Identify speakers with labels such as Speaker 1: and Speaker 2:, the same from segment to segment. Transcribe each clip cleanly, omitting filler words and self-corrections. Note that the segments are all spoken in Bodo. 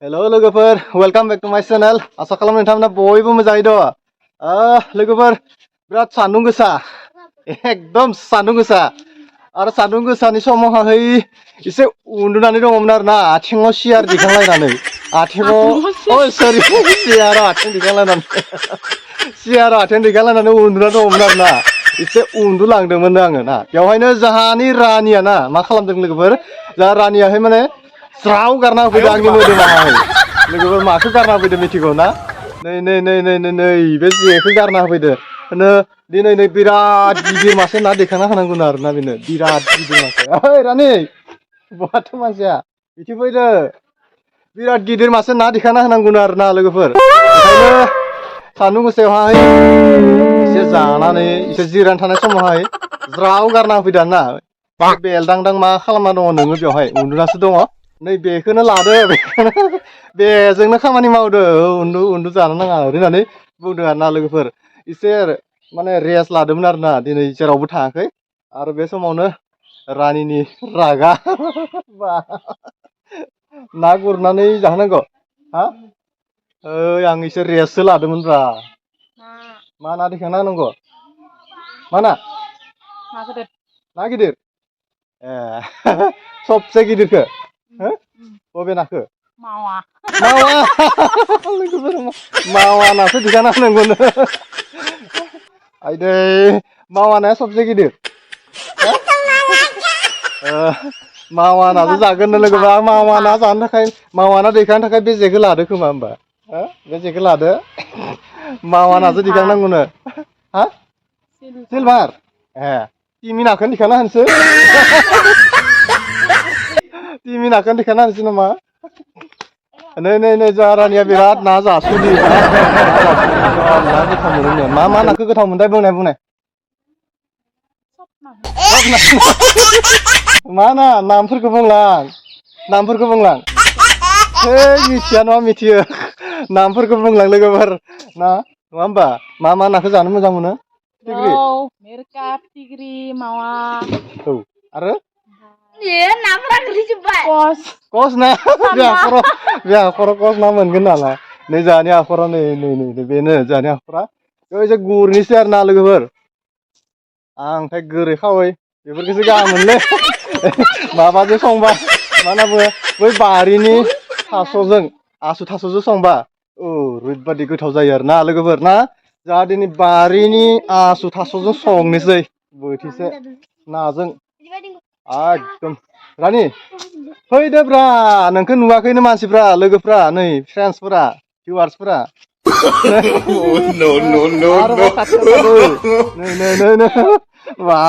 Speaker 1: हेल' लोगोफोर वेलकाम बेक टु माय चेनेल आसा खालामो नोंथांमोना बयबो मोजाङै दङ लोगोफोर बिराद सान्दुं गोसा एकदम सान्दुं गोसा आरो सान्दुं गोसानि समावहाय एसे उन्दुनानै दङमोन आरोना आथिङाव सियार दिखांलायनानै आथिङाव सरि सियाराव आथिं दिखांलायनानै सियाराव आथिं दिखांलायनानै उन्दुना दङमोन आरोना एसे उन्दुलांदोंमोन आङो ना बेवहायनो जाहानि रानिया ना मा खालामदों लोगोफोर जाहा रानियाहाय माने स्राव गारना होफैदों आंनि मोदोमावहाय लोगोफोर माखौ गारना होफैदों मिथिगौ ना नै नै नै नै नै नै बे जेखौ गारना होफैदो दिनै नै बिराद गिदिर मासे ना दैखांना होनांगौनो आरोना बेनो बिराद गिदिर मासे ओइ रानि बहाथो मानसिया बिथिं फैदो बिराद गिदिर मासे ना दिखांना होनांगौनो आरोना लोगोफोर ओंखायनो सान्दुं गोसायावहाय एसे जानानै एसे जिरायना थानाय समावहाय ज्राव गारना होफैदो आरोना बेलदांदां मा खालामना दङ नोङो बेवहाय उन्दुनासो दङ नै बेखौनो लादो बेखौनो बेजोंनो खामानि मावदो उन्दु जानो नाङा होननानै बुंदों आरोना लोगोफोर एसे माने रेस्ट लादोंमोन आरोना दिनै जेरावबो थाङाखै आरो बे समावनो रानिनि रागा बा ना गुरनानै जाहोनांगौ हा ओइ आं एसे रेस्टसो लादोंमोनब्रा मा ना दिखांना होनांगौ मा ना ना गिदिर ए सबसे गिदिरखौ बबे नाखौ मावा लोगोफोर मावा नासो दिखांना होनांगौनो आइदै मावा नाया सबसे गिदिर मावा नासो जागोननो लोगोफोर आं मावा ना जानो थाखाय मावा ना दैखांनो थाखाय बे जेखौ लादो खोमा होमबा बे जेखौ लादो मावा नासो दिखांनांगौनो हा सिलभार ए तिमि नाखौनो दिखांना होनोसै तिमि नाखौनो दिखांना होनोसै नामा नै नै नै जोंहा रानिया बिराद ना जासुलि ना गोथाव मोनोनो मा नाखौ गोथाव मोनथाय बुंनाय मा ना नामफोरखौ बुंलां है मिथिया नङा मिथियो नामफोरखौ बुंलां लोगोफोर ना नङा होमबा मा नाखौ जानो मोजां मोनो फिथिख्रि
Speaker 2: मिरका फिथिख्रि मावा
Speaker 1: औ आरो
Speaker 2: नाफोरा गोलैजोब्बाय
Speaker 1: कस ना बे हाखराव कस ना मोनगोन नालाय नै जोंहानि हाखरा नै बेनो जोंहानि हाखरा ओइ जे गुरनोसै आरो ना लोगोफोर आं ओमफ्राय गोरै खावै बेफोरखौसो गाहाम मोनलै माबाजों संबा मा होनना बुङो बै बारिनि थास'जों आसु थास'जों संबा ओरैबादि गोथाव जायो आरो ना लोगोफोर ना जोंहा दिनै बारिनि आसु थास'जों संनोसै बोथिसे नाजों एकदम रानि फैदोब्रा नोंखौ नुवाखैनो मानसिफ्रा लोगोफ्रा नै फ्रेन्डसफोरा भिवार्सफोरा आरोबाव खाथियाव थादो नै मा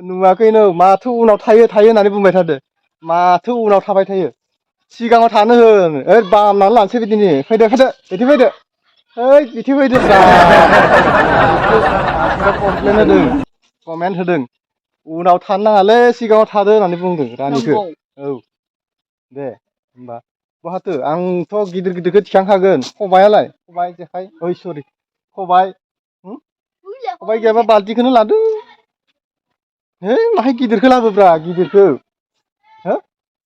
Speaker 1: नुवाखैनो माथो उनाव थायो होननानै बुंबाय थादो माथो उनाव थाबाय थायो सिगाङाव थानो होन ओइ बामनानै लानोसै बिदिनि फैदो बिदि फैदो ओइ बिदि फैदोब्रा मानसिफ्रा कमेन्ट होदों उनाव थानो नाङालै सिगाङाव थादो होननानै बुंदों रानिखौ औ दे होमबा बहाथो आंथ' गिदिर गिदिरखौ थिखांखागोन खबायालाय खबाइ जेखाइ ओइ सरि खबाइ गैयाबा बाल्टिखौनो लादो है माहाय गिदिरखौ लाबोब्रा गिदिरखौ हो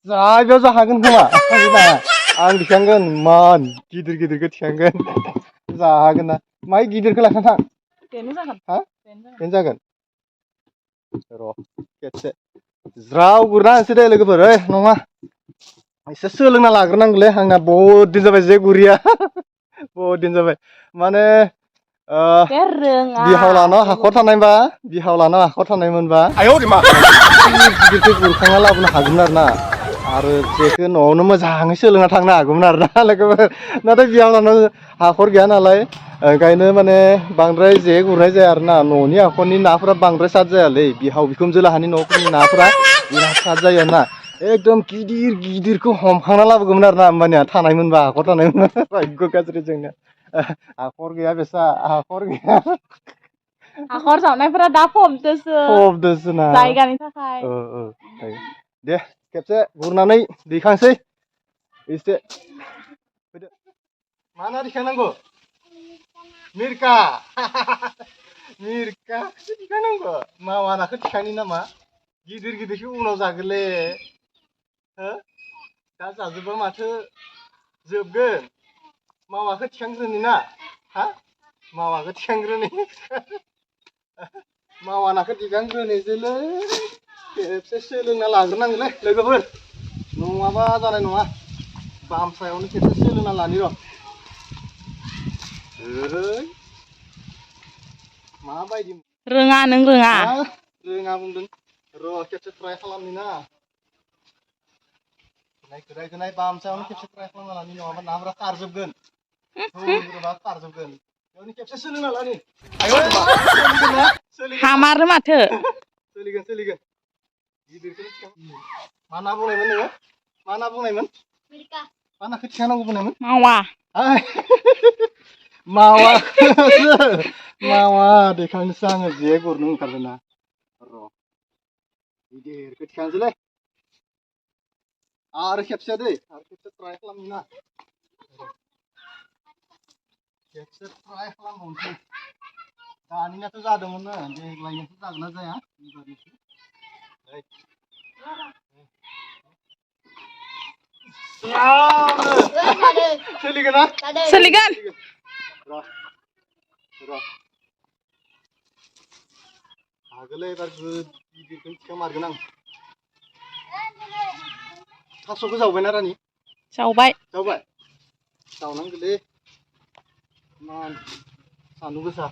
Speaker 1: बेयाव जाखागोन खोमा नाया आं दिखांगोन इमान गिदिरखौ थिखांगोन जागोन ना माहाय गिदिरखौ लाखाना थां बेनो जागोन र' खेबसे ज्राव गुरना होनोसै दे लोगोफोर ओइ नङा एसे सोलोंना लाग्रोनांगौलै आंना बहुद दिन जाबाय जे गुरिया बहुद दिन जाबाय माने बिहाव लानाव हाखर थानायमोनबा गिदिरखौ गुरखांना लाबोनो हागौमोन आरो जेखौ न'आवनो मोजाङै सोलोंना थांनो हागौमोन आरोना लोगोफोर नाथाय बिहाव लानाव हाखर गैया नालाय ओंखायनो माने बांद्राय जे गुरनाय जाया आरोना न'नि हाखरनि नाफोरा बांद्राय साद जायालै बिहाव बिखुनजो लाहानि न'फोरनि नाफोरा बिराद साद जायो आरोना एकदम गिदिरखौ हमखांना लाबोगौमोन आरोना होमबानिया थानायमोनबा हाखर थानायमोनबा भाग्य गाज्रि जोंनिया हाखर गैया हाखर गैया
Speaker 2: हाखर जावनायफोरा दा
Speaker 1: फबदोसो ना
Speaker 2: जायगानि थाखाय
Speaker 1: दे खेबसे गुरनानै दैखांसै एसे फैदो मा ना दिखांनांगौ मिरखाखौसो दिखांनांगौ मावा नाखौ दिखांनि नामा गिदिरखौ उनाव जागोनलै हो दा जाजोबा माथो जोबगोन मावाखौ थिखांग्रोनि ना हा मावाखौ थिखांग्रोनि मावा नाखौ दिखांग्रोनोसैलै खेबसे सोलोंना लाग्रोनांगोनलै लोगोफोर नङाबा जानाय नङा बामसायावनो खेबसे सोलोंना लानि र' ओइ माबायदि
Speaker 2: रोङा नों रोङा
Speaker 1: रोङा बुंदों र' खेबसे ट्राय खालामनि ना गोदाय बामसायावनो खेबसे ट्राय खालामना लानि नङाबा नाफोरा खारजोबगोन होग्रोबा खारजोबगोन बेयावनो खेबसे सोलोंना लानि सोलिगोन ना सोलिगोन
Speaker 2: हामारो माथो
Speaker 1: सोलिगोन गिदिरखौनो थिखां मा ना बुंनायमोन नोङो मा ना बुंनायमोन मा नाखौ थिखांनांगौ बुंनायमोन
Speaker 2: मावा
Speaker 1: मावाखौसो मावा दैखांनोसो आङो जे गुरनो ओंखारदों ना र' गिदिरखौ थिखांसैलै आरो खेबसे दै आरो खेबसे ट्राय खालामनि ना खेबसे ट्राय खालामबावनोसै दानियाथ' जादोंमोननो देग्लायनियासो जागोन ना जाया सोलिगोन ना
Speaker 2: सोलिगोन
Speaker 1: र' हागोलै एबार गिदिरखौनो थिखांमारगोन आं थास'खौ जावबायना रानि
Speaker 2: जावबाय
Speaker 1: जावनांगोलै मान सान्दुं गोसा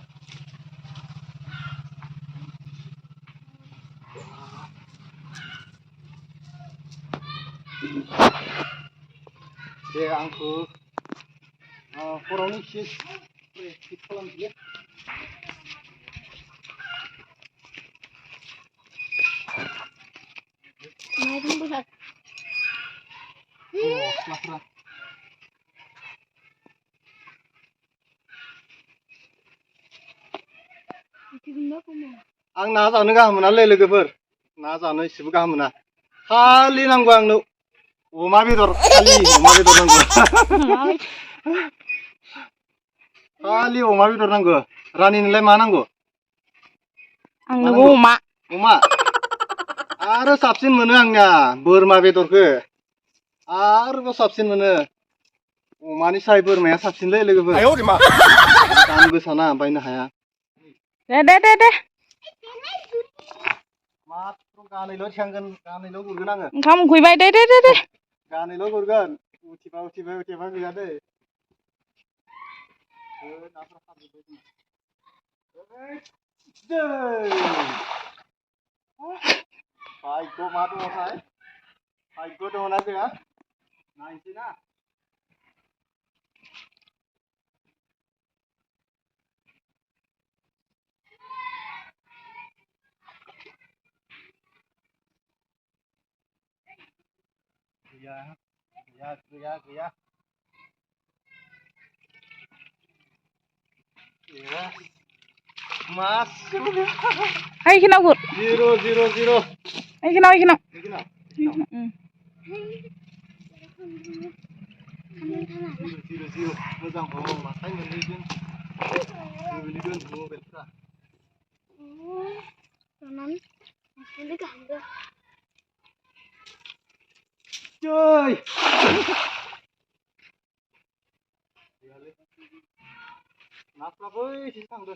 Speaker 1: दे आंखौ हरावनो एसे फिट खालामसैलै मस्लाफ्रा आं ना जानो गाहाम मोनालै लोगोफोर ना जानो एसेबो गाहाम मोना खालि नांगौ आंनो अमा बेदर खालि अमा बेदर नांगौ खालि अमा बेदर नांगौ रानिनोलाय मा नांगौ
Speaker 2: आंनोबो
Speaker 1: अमा आरो साबसिन मोनो आंनिया बोरमा बेदरखौ आरोबाव साबसिन मोनो अमानि साय बोरमाया साबसिनलै लोगोफोर दाम गोसाना बायनो हाया
Speaker 2: दे
Speaker 1: माथ्र गानैल' थिखांगोन गानैल' गुरगोन आङो
Speaker 2: ओंखाम उखैबाय दे
Speaker 1: गानैल' गुरगोन उथिबा गैया दै नाफोरा खारजोब्बाय भाग्य मा दङथाय भाग्य दङना गैया नायनोसै ना गैया मासेबो
Speaker 2: ओइखिनाव गुर
Speaker 1: जिर'
Speaker 2: ओइखिनाव
Speaker 1: मोजां माथाय मोनहैगोन गोलैगोन मबाइलफ्रा जै नाफ्रा बैथिं थांदों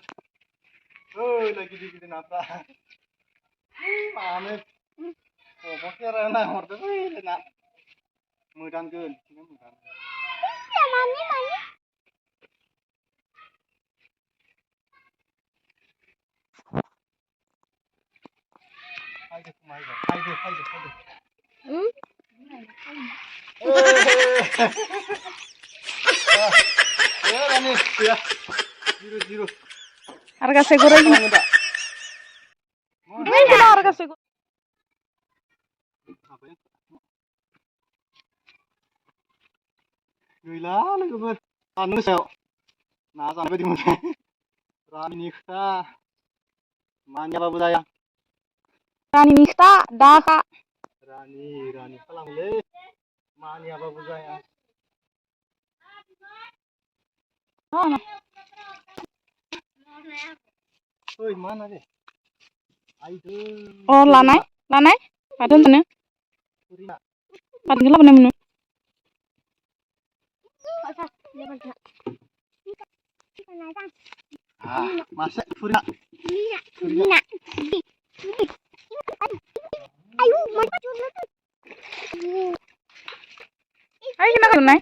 Speaker 1: ओइलाय गिदिर नाफ्रा मानो अबा खेराया नाहरदों बैलाय ना मोदानगोन जिर'
Speaker 2: Harga seguro ini. Ini kita harga seguro.
Speaker 1: गैला लोगोफोर सान्दुं गोसायाव ना जानाय बायदि मोनबाय रानिनि खोथा मानियाबाबो जाया
Speaker 2: Rani kita dah kak.
Speaker 1: रानि खालामोलै मानियाबाबो जाया ओइ मा ना दे आइदो
Speaker 2: Oh lanai padahal mana? Padahal apa namanya?
Speaker 1: Masuk Furina.
Speaker 2: Ay, kena tunai.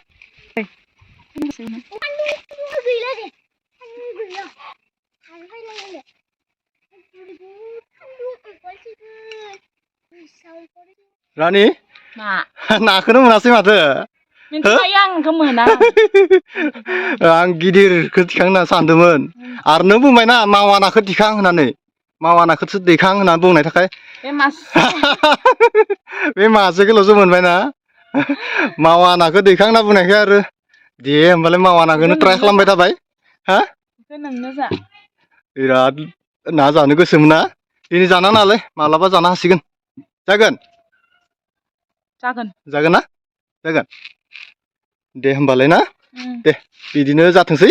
Speaker 1: Rani,
Speaker 2: Nah,
Speaker 1: nakhoनो मोनासै माथो
Speaker 2: minta sayang kemana?
Speaker 1: आं गिदिरखौ दिखां होनना सानदोंमोन आरो नों बुंबायना मावा नाखौ दिखां होननानै मावा नाखौसो दैखां होनना बुंनाय थाखाय
Speaker 2: Mas.
Speaker 1: बे मासे गोलावसो मोनबायना मावा नाखौ दैखां होनना बुंनायखाय आरो दे होमबालाय मावा नाखौनो ट्राय खालामबाय थाबाय हा
Speaker 2: Itu nengnya za.
Speaker 1: बिराद ना जानो गोसोमोन ना दिनै जाना नालाय मालाबा जानो हासिगोन जागोन
Speaker 2: Jagan.
Speaker 1: जागोन ना जागोन दे होमबालाय ना
Speaker 2: Hmm.
Speaker 1: दे बिदिनो जाथोंसै